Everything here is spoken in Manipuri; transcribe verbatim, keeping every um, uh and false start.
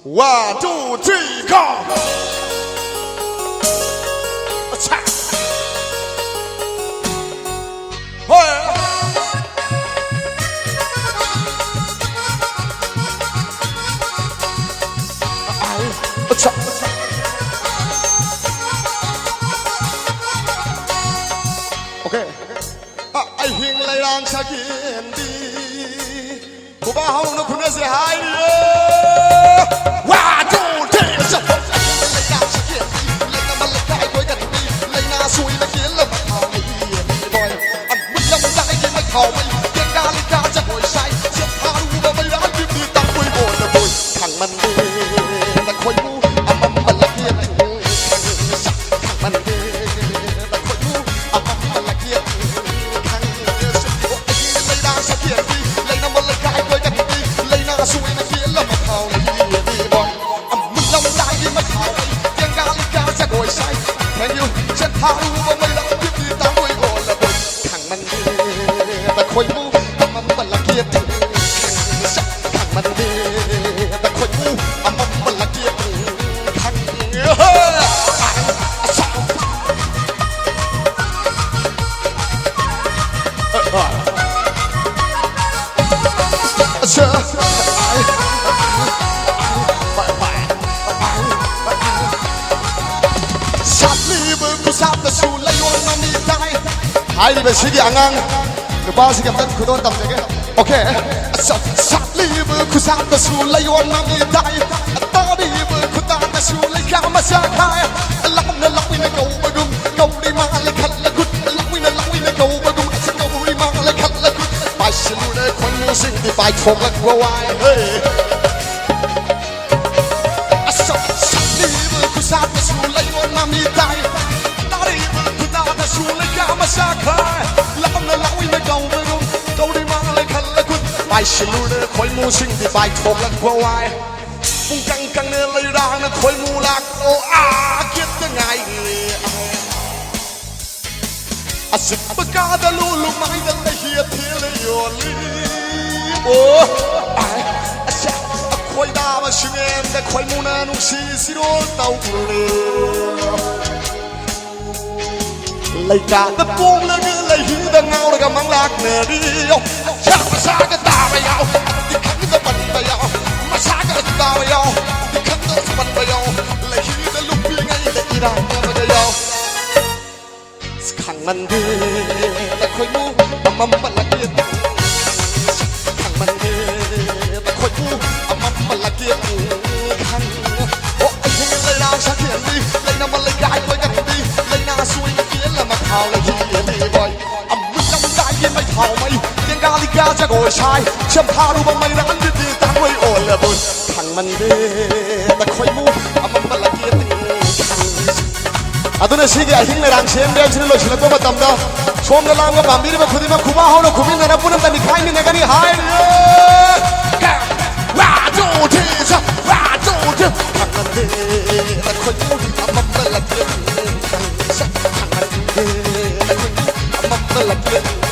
One, two, three, go! ꯑꯠꯁꯥ! ꯍꯣꯏ! ꯑꯠꯁꯥ! Okay. ꯑ, ꯑꯍꯤꯡ ꯂꯩꯔꯥꯡ ꯁꯥꯒꯦꯟꯗꯤ ꯈꯨꯕꯥꯛ ꯍꯧꯅ ꯈꯨꯅꯁꯦ ꯍꯥꯏꯔꯤꯌꯦ꯫ One, two, three, stop! ꯂꯩꯅꯥ ꯁꯣꯏꯅ ꯀꯦꯜꯂꯕ ꯊꯥꯎꯃꯩ꯫ ꯑꯃꯨꯛ ꯂꯝꯗꯥꯏꯒꯤ ꯃꯩ ꯊꯥꯎꯃꯩ꯫ ꯀꯦꯡꯒꯥ ꯂꯩꯀꯥ ꯖꯒꯣꯏ ꯁꯥꯏ꯫ ꯁꯦꯠ ꯊꯥꯔꯨꯕ ꯃꯩꯔꯥ ꯕꯤꯕꯤ ꯇꯥꯡꯄꯣꯏ ꯃꯣꯏꯅ ꯃꯣꯏ꯫ ꯈꯪꯃꯟꯗꯦ ꯅꯈꯣꯏꯕꯨ ꯑꯃꯝꯕ ꯂꯝꯕꯤ ꯈꯪ-, ꯈꯪꯃꯟꯗꯦ꯫ Thank you. ꯁꯥꯠꯂꯤꯕ ꯈꯨꯁꯥꯠꯇꯁꯨ ꯂꯩꯌꯣꯟ ꯃꯃꯤ ꯇꯥꯏ꯫ ꯍꯥꯏꯔꯤꯕ ꯁꯤꯒꯤ ꯑꯉꯥꯡ ꯅꯨꯄꯥꯁꯤꯒꯤ ꯑꯝꯇꯪ ꯈꯨꯗꯣꯜ ꯇꯝꯖꯒꯦ꯫ Okay. ꯁꯥꯠꯂꯤꯕ ꯈꯨꯁꯥꯠꯇꯁꯨ ꯂꯩꯌꯣꯟ ꯃꯃꯤ ꯇꯥꯏ꯫ ꯇꯥꯔꯤꯕ ꯈꯨꯇꯥꯛꯇꯁꯨ ꯂꯩꯈꯥ ꯃꯆꯥ ꯈꯥꯏ꯫ ꯂꯥꯞꯅ ꯂꯥꯞꯅ ꯀꯧꯕꯒꯨꯝ ꯀꯧꯔꯤ ꯃꯥꯜꯂꯦ ꯈꯜꯂꯒꯨꯠ꯫ ꯂꯥꯞꯅ ꯂꯥꯞꯅ ꯀꯧꯕꯒꯨꯝ ꯀꯧꯔꯤ ꯃꯥꯜꯂꯦ ꯈꯜꯂꯒꯨꯠ꯫ ꯄꯥꯏꯁꯤꯜꯂꯨꯔꯦ ꯈꯣꯏꯃꯨꯁꯤꯡꯗꯤ ꯄꯥꯏꯊꯣꯛꯂꯛꯄ ꯋꯥꯏ꯫ Hey. ꯑꯁ, ꯁꯛꯂꯤꯕ ꯈꯨꯁꯥꯠꯇꯁꯨ ꯂꯩꯌꯣꯟ ꯃꯃꯤ ꯇꯥꯏ꯫ ꯇꯥꯔꯤꯕ ꯈꯨꯇꯥꯗꯁꯨ ꯂꯩꯈꯥ ꯃꯆꯥ ꯈꯥꯏ꯫ ꯂꯥꯞꯅ ꯂꯥꯎꯏꯅ ꯀꯧꯕꯒꯨꯝ ꯀꯧꯔꯤ ꯃꯥꯜꯂꯦ ꯈꯜꯂꯒꯨꯠ꯫ ꯄꯥꯏꯁꯤꯜꯂꯨꯔꯦ ꯈꯣꯏꯃꯨꯁꯤꯡꯗꯤ ꯄꯥꯏꯊꯣꯛꯂꯛꯄ ꯋꯥꯏ꯫ ꯄꯨꯡꯀꯪ ꯀꯪꯅ ꯂꯩꯔꯥꯡꯅ ꯈꯣꯏꯃꯨ ꯂꯥꯛꯑꯣ ꯑꯥ ꯒꯦꯠꯇ ꯉꯥꯏꯔꯦ꯫ ꯑꯆꯤꯛꯄ ꯀꯥꯗ ꯂꯨ ꯂꯨꯃꯥꯏꯗ ꯂꯩꯍꯤ ꯑꯊꯦꯜ ꯌꯣꯜꯂꯤ꯫ ꯑꯣ, ꯑꯥꯏ, ꯑꯁ, ꯑꯩꯈꯣꯏꯗ ꯇꯥꯕ ꯁꯤꯃꯦꯟꯗ ꯈꯣꯏꯃꯨꯅ ꯅꯨꯡꯁꯤ ꯁꯤꯔꯣꯜ ꯇꯧꯔꯦ꯫ ꯂꯩꯀꯥꯗ ꯄꯣꯝꯂꯒ ꯂꯩꯍꯤꯗ ꯉꯥꯎꯔꯒ ꯃꯪꯂꯥꯛꯅꯔꯤ꯫ ꯃꯁꯥꯒ ꯇꯥꯕ ꯌꯥꯎ, ꯇꯤꯈꯪꯗ ꯄꯟꯕ ꯌꯥꯎ, ꯃꯁꯥꯒ ꯇꯥꯕ ꯌꯥꯎ, ꯇꯤꯈꯪꯗ ꯄꯟꯕ ꯌꯥꯎ, ꯂꯩꯍꯤꯗ ꯂꯨꯞꯄꯤꯉꯩꯗ ꯏꯔꯥꯡ ꯑꯃꯒ ꯌꯥꯎ꯫ ꯈꯪꯃꯟꯗꯦ ꯅꯈꯣꯏꯕꯨ ꯑꯃꯝꯕ ꯂꯥꯛꯀꯦ꯫ ꯈꯪꯃꯟꯗꯦ ꯅꯈꯣꯏꯕꯨ ꯑꯃꯝꯕ ꯂꯥꯛꯀꯦ꯫ ꯈꯪ-, ꯑꯣ, ꯑꯍꯤꯡ ꯂꯩꯔꯥꯡ ꯁꯥꯊꯦꯟꯕꯤ, ꯂꯩꯅꯕ ꯂꯩꯀꯥꯏ ꯂꯣꯏꯒꯟꯕꯤ, ꯂꯩꯅꯥ ꯁꯣꯏꯅ ꯀꯦꯜꯂ ꯃꯊꯥꯎ ꯂꯩꯈꯤꯗꯦ ꯕꯣꯏ꯫ ꯑꯃꯨꯛ ꯂꯝꯗꯥꯏꯒꯤ ꯃꯩꯊꯥꯎ ꯃꯩ, ꯀꯦꯡꯒꯥꯂꯤꯒ ꯖꯒꯣꯏ ꯁꯥꯏ, ꯁꯦꯝꯊꯥꯔꯨꯕ ꯃꯩꯔꯥꯟꯗꯨꯗꯤ ꯇꯥꯡꯂꯣꯏ ꯑꯣꯜꯂꯕꯨ꯫ ꯈꯪꯃꯟꯗꯦ ꯅꯈꯣꯏꯕꯨ ꯑꯃꯝꯕ ꯂꯥꯛꯀꯦ꯫ ꯑꯗꯨꯅ ꯁꯤꯒꯤ ꯑꯍꯤꯡ ꯂꯩꯔꯥꯡ ꯁꯦꯝꯕ ꯍꯥꯏꯕꯁꯤꯅ ꯂꯣꯏꯁꯤꯜꯂꯛꯄ ꯃꯇꯝꯗ ꯁꯣꯝꯗ ꯂꯥꯡꯕ ꯄꯥꯝꯕꯤꯔꯤꯕ ꯈꯨꯗꯤꯡꯃꯛ ꯈꯨꯕꯥꯛ ꯍꯧꯅ ꯈꯨꯕꯤꯟꯗꯅ ꯄꯨꯟꯅ ꯇꯅꯤꯈꯥꯏꯃꯤꯟꯅꯒꯅꯤ ꯍꯥꯏꯔꯤ꯫ One, two, three, stop. One, two, three. ꯈꯪꯃꯟꯗꯦ ꯅꯈꯣꯏꯕꯨ ꯑꯃꯝꯕ ꯂꯥꯛꯀꯦ꯫ ꯈꯪꯃꯟꯗꯦ ꯅꯈꯣꯏꯕꯨ ꯑꯃꯝꯕ ꯂꯥꯛꯀꯦ꯫